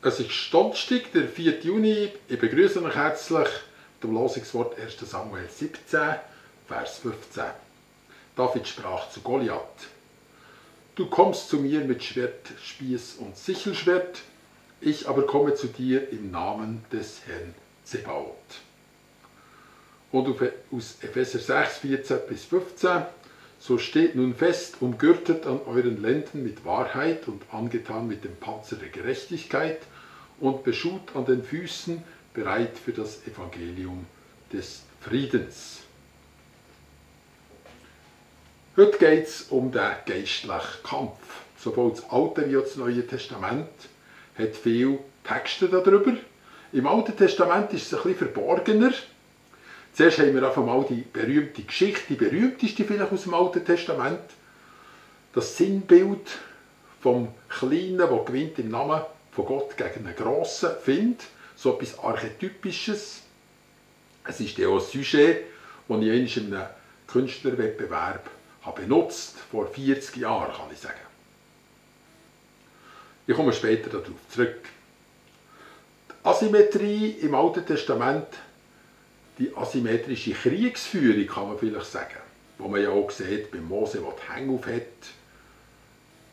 Es ist Donnerstag, der 4. Juni. Ich begrüße euch herzlich mit dem Losungswort 1. Samuel 17, Vers 15. David sprach zu Goliath: Du kommst zu mir mit Schwert, Spieß und Sichelschwert, ich aber komme zu dir im Namen des Herrn Zebaoth. Und aus Epheser 6, 14 bis 15: So steht nun fest, umgürtet an euren Lenden mit Wahrheit und angetan mit dem Panzer der Gerechtigkeit und beschut an den Füßen, bereit für das Evangelium des Friedens. Heute geht es um den geistlichen Kampf. Sowohl das Alte wie auch das Neue Testament hat viele Texte darüber. Im Alten Testament ist es ein bisschen verborgener. Zuerst haben wir einfach mal die berühmte Geschichte, die berühmteste vielleicht aus dem Alten Testament. Das Sinnbild vom Kleinen, der gewinnt im Namen von Gott gegen einen Grossen, findet. So etwas Archetypisches. Es ist ja auch ein Sujet, das ich einmal in einem Künstlerwettbewerb benutzt habe, vor 40 Jahren, kann ich sagen. Ich komme später darauf zurück. Die Asymmetrie im Alten Testament, die asymmetrische Kriegsführung, kann man vielleicht sagen, wo man ja auch sieht bei Mose, der die Hänge auf hat,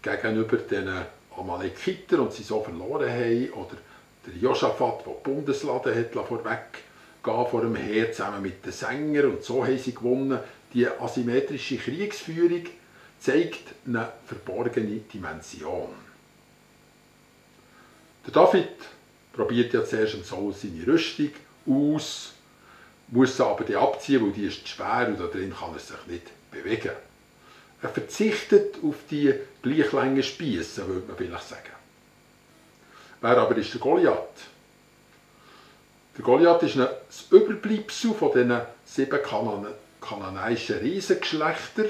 gegenüber den Amalekiter und sie so verloren haben, oder der Josaphat, der die Bundeslade hat vorweggehen vor dem Heer, zusammen mit den Sängern, und so haben sie gewonnen. Die asymmetrische Kriegsführung zeigt eine verborgene Dimension. Der David probiert ja zuerst im Saul seine Rüstung aus, muss sie aber abziehen, weil die ist schwer und da drin kann er sich nicht bewegen. Er verzichtet auf die gleichlängen Spiesse, würde man vielleicht sagen. Wer aber ist der Goliath? Der Goliath ist das Überbleibsel von diesen 7 kananäischen Riesengeschlechtern,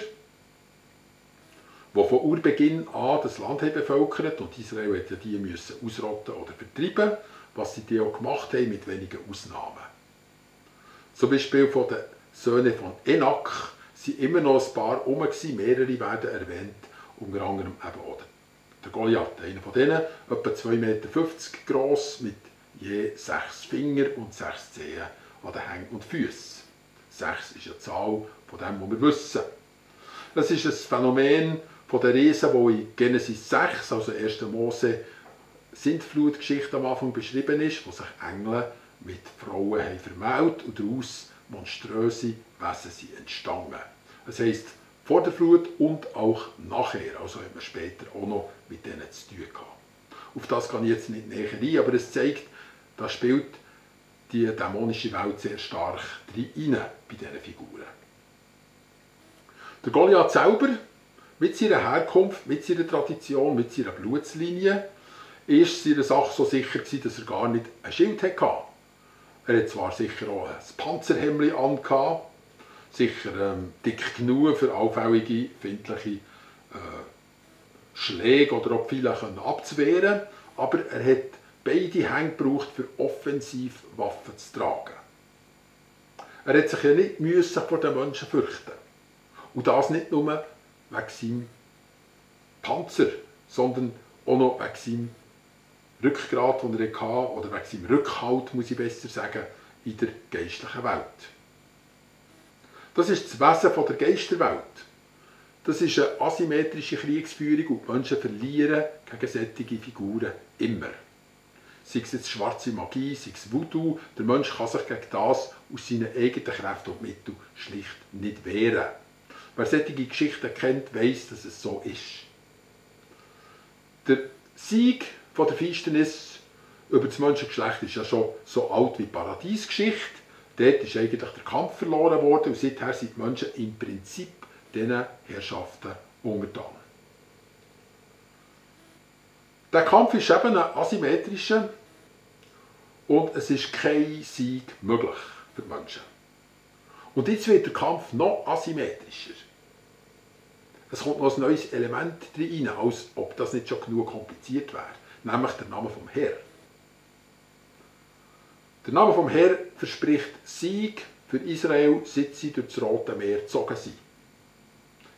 die von Urbeginn an das Land bevölkert haben, und Israel musste die ausrotten oder vertreiben, was sie auch gemacht haben, mit wenigen Ausnahmen. Zum Beispiel von den Söhnen von Enak sind immer noch ein paar herum, mehrere werden erwähnt, unter anderem eben auch der Goliath, einer von denen, etwa 2,50 Meter gross, mit je 6 Fingern und 6 Zehen an den Händen und Füßen. 6 ist eine Zahl von dem, was wir wissen. Das ist ein Phänomen von den Riesen, das in Genesis 6, also 1. Mose, Sintflutgeschichte am Anfang beschrieben ist, wo sich Engel mit Frauen haben vermählt und daraus monströse Wesen sind entstanden. Das heisst, vor der Flut und auch nachher, also hat man später auch noch mit denen zu tun gehabt. Auf das gehe ich jetzt nicht näher ein, aber es zeigt, da spielt die dämonische Welt sehr stark rein bei diesen Figuren. Der Goliath selber, mit seiner Herkunft, mit seiner Tradition, mit seiner Blutslinie, ist seiner Sache so sicher gewesen, dass er gar nicht ein Schild hatte. Er hat zwar sicher auch ein Panzerhemd an, sicher dick genug für allfällige findliche Schläge oder auch Pfeile abzuwehren, aber er hat beide Hände gebraucht, für Offensivwaffen zu tragen. Er hat sich ja nicht vor den Menschen fürchten. Und das nicht nur wegen seinem Panzer, sondern auch noch wegen seinem Rückgrat, den er hatte, oder wegen seinem Rückhalt, muss ich besser sagen, in der geistlichen Welt. Das ist das Wesen der Geisterwelt. Das ist eine asymmetrische Kriegsführung und die Menschen verlieren gegen solche Figuren immer. Sei es jetzt schwarze Magie, sei es Voodoo, der Mensch kann sich gegen das aus seinen eigenen Kräften und Mitteln schlicht nicht wehren. Wer solche Geschichten kennt, weiss, dass es so ist. Der Sieg von der Finsternis über das Menschengeschlecht ist ja schon so alt wie die Paradiesgeschichte. Dort ist eigentlich der Kampf verloren worden und seither sind die Menschen im Prinzip diesen Herrschaften untertan. Der Kampf ist eben ein asymmetrischer und es ist kein Sieg möglich für die Menschen. Und jetzt wird der Kampf noch asymmetrischer. Es kommt noch ein neues Element rein, als ob das nicht schon genug kompliziert wäre, nämlich der Name vom Herr. Der Name vom Herr verspricht Sieg für Israel, seit sie durch das Rote Meer gezogen sind.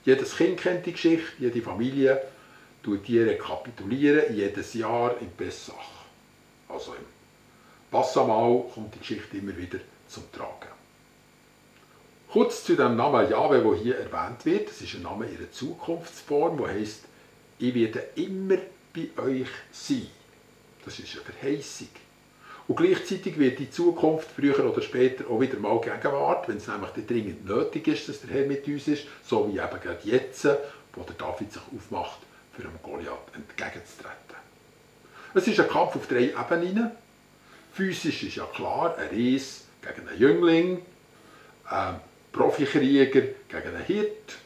Jedes Kind kennt die Geschichte, jede Familie tut die rekapitulieren, jedes Jahr im Pessach. Also im Passamal kommt die Geschichte immer wieder zum Tragen. Kurz zu dem Namen Jahwe, der hier erwähnt wird. Das ist ein Name in einer Zukunftsform, der heisst, ich werde immer bei euch sein. Das ist eine Verheißung. Und gleichzeitig wird die Zukunft früher oder später auch wieder mal Gegenwart, wenn es nämlich dringend nötig ist, dass der Herr mit uns ist, so wie eben gerade jetzt, wo der David sich aufmacht, für dem Goliath entgegenzutreten. Es ist ein Kampf auf 3 Ebenen. Physisch ist ja klar, ein Ries gegen einen Jüngling, ein Profikrieger gegen einen Hirt,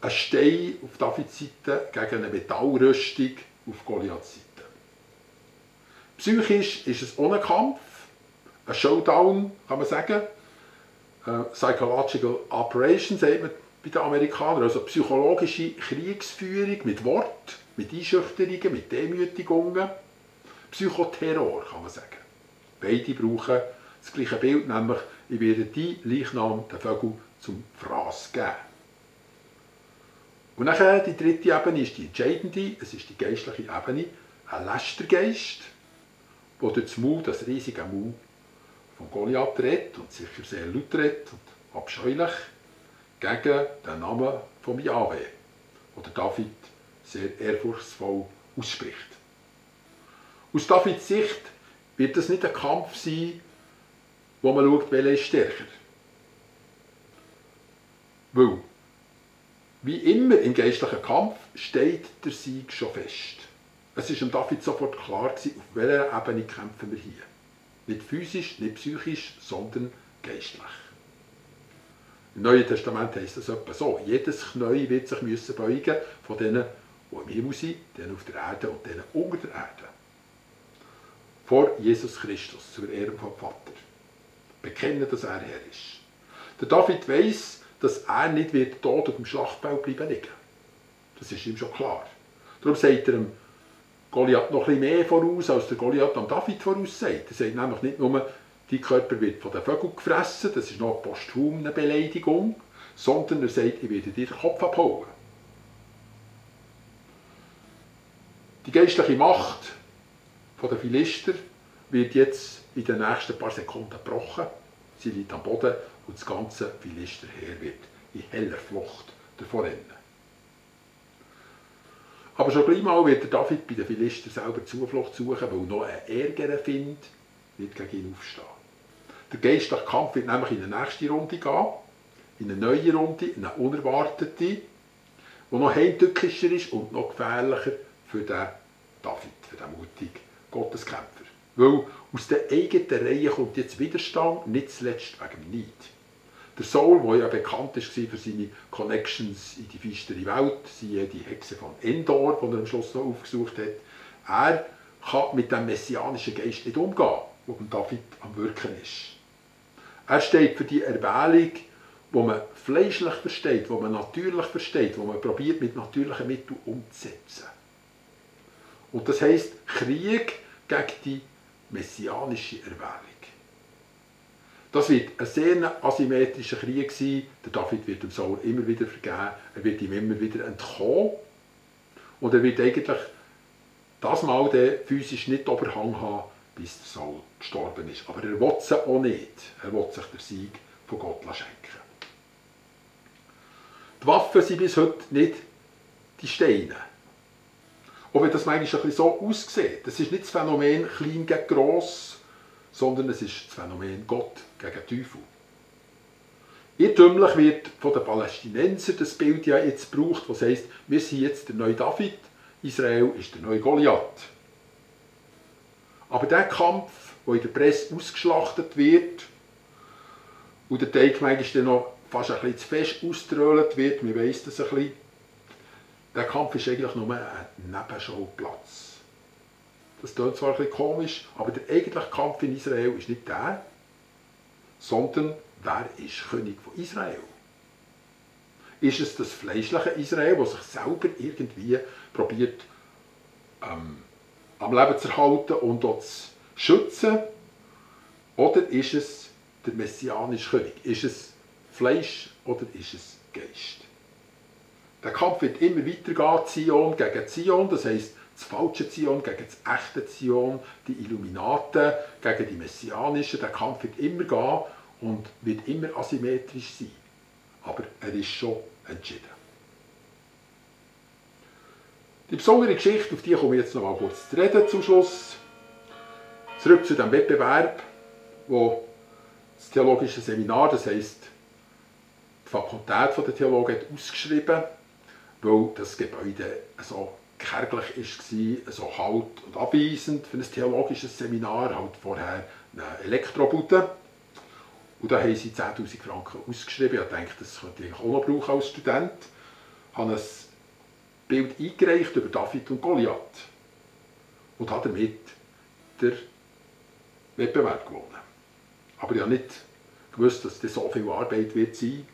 ein Stein auf Davids Seite gegen eine Metallrüstung auf Goliaths Seite. Psychisch ist es ohne Kampf, ein Showdown, kann man sagen. Psychological Operation, sagt man bei den Amerikanern, also psychologische Kriegsführung mit Wort, mit Einschüchterungen, mit Demütigungen. Psychoterror, kann man sagen. Beide brauchen das gleiche Bild, nämlich ich werde die Leichnam den Vögel zum Fraß geben. Und nachher die dritte Ebene ist die entscheidende, es ist die geistliche Ebene, ein Lästergeist, der durch das Maul, das riesige Maul von Goliath redet und sicher sehr laut redet und abscheulich gegen den Namen von Jahwe, den David sehr ehrfurchtsvoll ausspricht. Aus Davids Sicht wird das nicht ein Kampf sein, wo man schaut, welcher ist stärker. Weil, wie immer im geistlichen Kampf, steht der Sieg schon fest. Es war dem David sofort klar, auf welcher Ebene kämpfen wir hier. Nicht physisch, nicht psychisch, sondern geistlich. Im Neuen Testament heisst es etwa so: jedes Knie wird sich müssen beugen von denen, die im Himmel sind, denen auf der Erde und denen unter der Erde. Vor Jesus Christus, zur Ehre vom Vater. Bekennen, dass er Herr ist. Der David weiss, dass er nicht wird tot auf dem Schlachtfeld bleiben liegen. Das ist ihm schon klar. Darum sagt er dem Goliath noch ein bisschen mehr voraus, als der Goliath am David voraussagt. Er sagt nämlich nicht nur, dein Körper wird von den Vögeln gefressen, das ist noch eine posthume Beleidigung, sondern er sagt, ich werde dir den Kopf abhauen. Die geistliche Macht der Philister wird jetzt in den nächsten paar Sekunden gebrochen. Sie liegt am Boden und das ganze Philisterheer wird in heller Flucht davon rennen. Aber schon gleich mal wird der David bei den Philistern selber Zuflucht suchen, weil noch ein ärgerer Find wird gegen ihn aufstehen. Der geistliche Kampf wird nämlich in eine nächste Runde gehen, in eine neue Runde, in eine unerwartete, die noch heimtückischer ist und noch gefährlicher für den David, für den mutigen Gotteskämpfer. Weil aus der eigenen Reihe kommt jetzt Widerstand, nicht zuletzt wegen dem Neid. Der Saul, der ja bekannt war für seine Connections in die feistere Welt, siehe die Hexe von Endor, die er am Schluss noch aufgesucht hat, er kann mit dem messianischen Geist nicht umgehen, der beim David am Wirken ist. Er steht für die Erwählung, die man fleischlich versteht, die man natürlich versteht, die man probiert mit natürlichen Mitteln umzusetzen. Und das heisst Krieg gegen die messianische Erwählung. Das wird ein sehr asymmetrischer Krieg sein. Der David wird dem Saul immer wieder vergeben, er wird ihm immer wieder entkommen. Und er wird eigentlich das Mal physisch nicht Oberhang haben, bis der Saul gestorben ist. Aber er will es auch nicht. Er will sich den Sieg von Gott schenken. Die Waffen sind bis heute nicht die Steine. Auch wenn das manchmal ein bisschen so aussieht. Das ist nicht das Phänomen klein gegen gross, sondern es ist das Phänomen Gott gegen Teufel. Irrtümlich wird von den Palästinensern das Bild ja jetzt gebraucht, das heisst, wir sind jetzt der neue David, Israel ist der neue Goliath. Aber der Kampf, der in der Presse ausgeschlachtet wird und der Teig manchmal noch fast ein bisschen zu fest ausgerollt wird, man weiss das ein bisschen, der Kampf ist eigentlich nur ein Nebenschauplatz. Das klingt zwar ein bisschen komisch, aber der eigentliche Kampf in Israel ist nicht der, sondern wer ist König von Israel? Ist es das fleischliche Israel, das sich selber irgendwie probiert am Leben zu erhalten und auch zu schützen? Oder ist es der messianische König? Ist es Fleisch oder ist es Geist? Der Kampf wird immer weitergehen, Zion gegen Zion, das heisst, das falsche Zion gegen das echte Zion, die Illuminaten gegen die Messianischen. Der Kampf wird immer gehen und wird immer asymmetrisch sein. Aber er ist schon entschieden. Die besondere Geschichte, auf die komme ich jetzt noch mal kurz zu reden zum Schluss. Zurück zu dem Wettbewerb, wo das theologische Seminar, das heisst die Fakultät der Theologen, hat ausgeschrieben, weil das Gebäude so kärglich war, so halt und abweisend für ein theologisches Seminar, halt vorher eine Elektrobude. Und da haben sie 10'000 Franken ausgeschrieben. Ich dachte, das könnte ich auch noch brauchen als Student. Ich habe ein Bild eingereicht über David und Goliath und habe damit den Wettbewerb gewonnen. Aber ich habe nicht gewusst, dass das so viel Arbeit wird sein.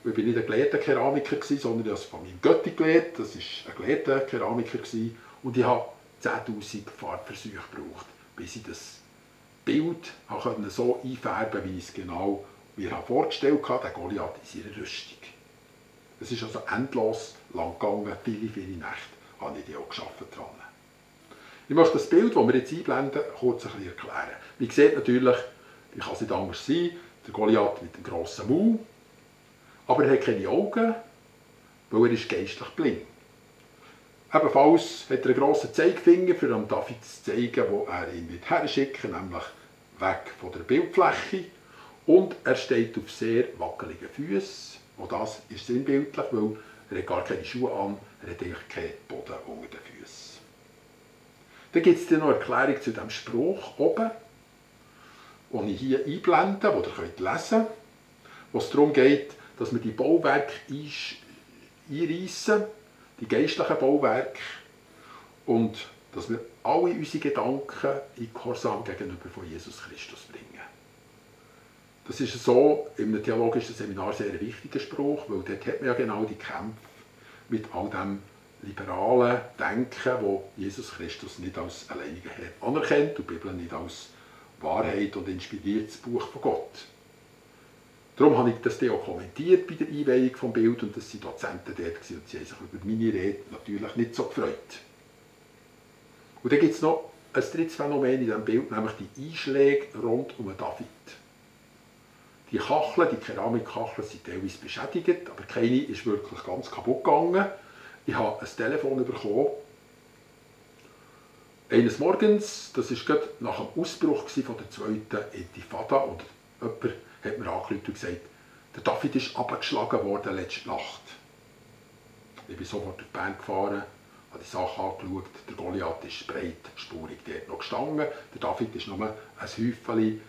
Ich war nicht ein gelehrter Keramiker, sondern ich habe es von meinem Götti gelernt. Das war ein gelehrter Keramiker. Und ich habe 10'000 Farbversuche gebraucht, bis ich das Bild so einfärben konnte, wie ich es genau mir vorgestellt habe, den Goliath in seiner Rüstung. Es ist also endlos lang gegangen, viele, viele Nächte habe ich auch gearbeitet dran. Ich möchte das Bild, das wir jetzt einblenden, kurz ein bisschen erklären. Man sieht natürlich, wie kann es nicht anders sein, der Goliath mit dem grossen Maul, aber er hat keine Augen, weil er ist geistlich blind. Ebenfalls hat er einen grossen Zeigefinger, für David zu zeigen, wo er ihn herschicken wird, nämlich weg von der Bildfläche. Und er steht auf sehr wackeligen Füßen. Auch das ist sinnbildlich, weil er hat gar keine Schuhe an, er hat eigentlich keinen Boden unter den Füßen. Dann gibt es noch eine Erklärung zu diesem Spruch oben, den ich hier einblende, den ihr lesen könnt, wo es darum geht, dass wir die Bauwerke einreissen, die geistlichen Bauwerke, und dass wir alle unsere Gedanken in Gehorsam gegenüber von Jesus Christus bringen. Das ist so in einem theologischen Seminar sehr ein wichtiger Spruch, weil dort hat man ja genau die Kämpfe mit all dem liberalen Denken, wo Jesus Christus nicht als alleinigen Herr anerkennt und die Bibel nicht als Wahrheit und inspiriertes Buch von Gott. Darum habe ich das auch kommentiert bei der Einweihung des Bildes, und das waren Dozenten dort und sie haben sich über meine Rede natürlich nicht so gefreut. Und dann gibt es noch ein drittes Phänomen in diesem Bild, nämlich die Einschläge rund um David. Die Kacheln, die Keramikkacheln, sind teilweise beschädigt, aber keine ist wirklich ganz kaputt gegangen. Ich habe ein Telefon bekommen. Eines Morgens, das war gerade nach dem Ausbruch von der zweiten Intifada, und jemand hat mir angerufen und gesagt, der David ist abgeschlagen worden letzte Nacht. Ich bin sofort durch Bern gefahren, habe die Sache angeschaut. Der Goliath ist breitspurig dort noch gestanden. Der David war nur ein Häufchen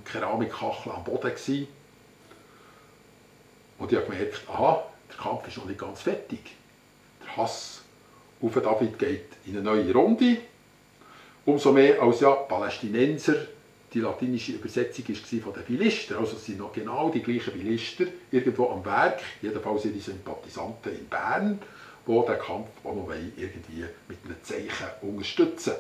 Keramikkacheln am Boden gewesen. Und ich habe gemerkt, aha, der Kampf ist noch nicht ganz fertig. Der Hass auf David geht in eine neue Runde. Umso mehr als ja Palästinenser, die latinische Übersetzung war von den Philister, also es sind noch genau die gleichen Philister irgendwo am Werk, jedenfalls ihre Sympathisanten in Bern, die den Kampf auch noch irgendwie mit einem Zeichen unterstützen.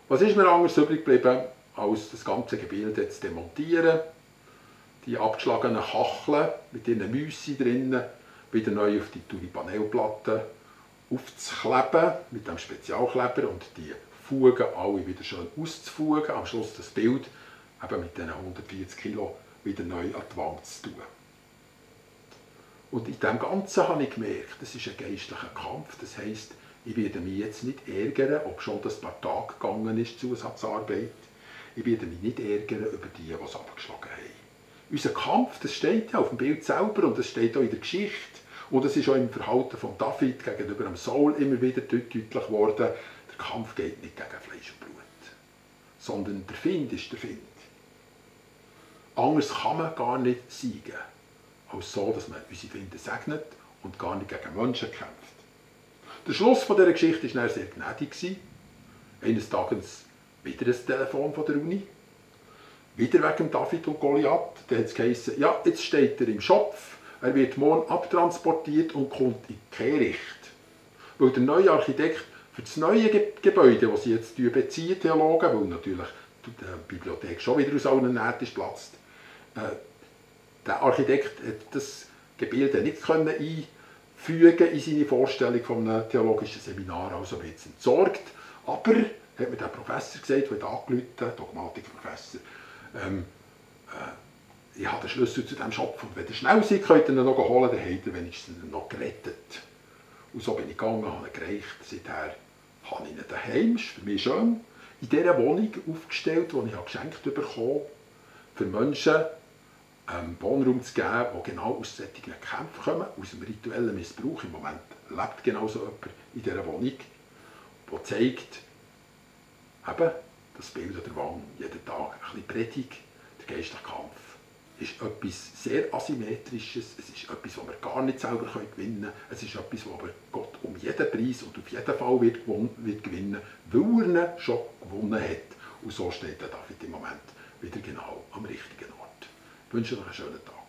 Was ist mir anders übrig geblieben, als das ganze Gebilde zu demontieren, die abgeschlagenen Kacheln mit ihren Müssen drinnen wieder neu auf die Tulipanelplatte aufzukleben mit dem Spezialkleber und die Fugen alle wieder schön auszufugen, am Schluss das Bild eben mit diesen 140 Kilo wieder neu an die Wand zu tun. Und in dem Ganzen habe ich gemerkt, das ist ein geistlicher Kampf, das heisst, ich werde mich jetzt nicht ärgern, ob schon das paar Tage gegangen ist, Zusatzarbeit. Ich werde mich nicht ärgern über die es abgeschlagen haben. Unser Kampf, das steht ja auf dem Bild selber und das steht auch in der Geschichte. Und es ist auch im Verhalten von David gegenüber dem Saul immer wieder deutlich geworden, der Kampf geht nicht gegen Fleisch und Blut, sondern der Find ist der Find. Anders kann man gar nicht siegen, als so, dass man unsere Finde segnet und gar nicht gegen Menschen kämpft. Der Schluss von dieser Geschichte war sehr gnädig. Eines Tages wieder ein Telefon von der Uni, wieder wegen David und Goliath. Dann hat es geheißen, ja, jetzt steht er im Schopf, er wird morgen abtransportiert und kommt in die Kehricht. Weil der neue Architekt für das neue Gebäude, das sie jetzt beziehen, Theologen, weil natürlich die Bibliothek schon wieder aus allen Nähten ist platzt, der Architekt hat das Gebilde nicht einführen fügen in seine Vorstellung von einem theologischen Seminar, also wird es entsorgt. Aber, hat mir der Professor gesagt, der angerufen hat, Dogmatikprofessor, ich habe den Schlüssel zu diesem Schopf und wenn ihr schnell seid, könnt ihr ihn noch holen, dann habt ihr wenigstens noch gerettet. Und so bin ich gegangen, habe ihn gereicht. Seither habe ich ihn daheim, ist für mich schön, in dieser Wohnung aufgestellt, die ich geschenkt bekommen habe, für Menschen Wohnraum zu geben, die genau aus solchen Kämpfen kommen, aus dem rituellen Missbrauch. Im Moment lebt genau so jemand in dieser Wohnung, der zeigt, eben, das Bild an der Wand, jeden Tag ein bisschen Predigt, der geistliche Kampf ist etwas sehr Asymmetrisches, es ist etwas, das wir gar nicht selber gewinnen können, es ist etwas, das aber Gott um jeden Preis und auf jeden Fall wird gewinnen, weil er ihn schon gewonnen hat. Und so steht der David im Moment wieder genau am richtigen Ort. Ich wünsche euch einen schönen Tag.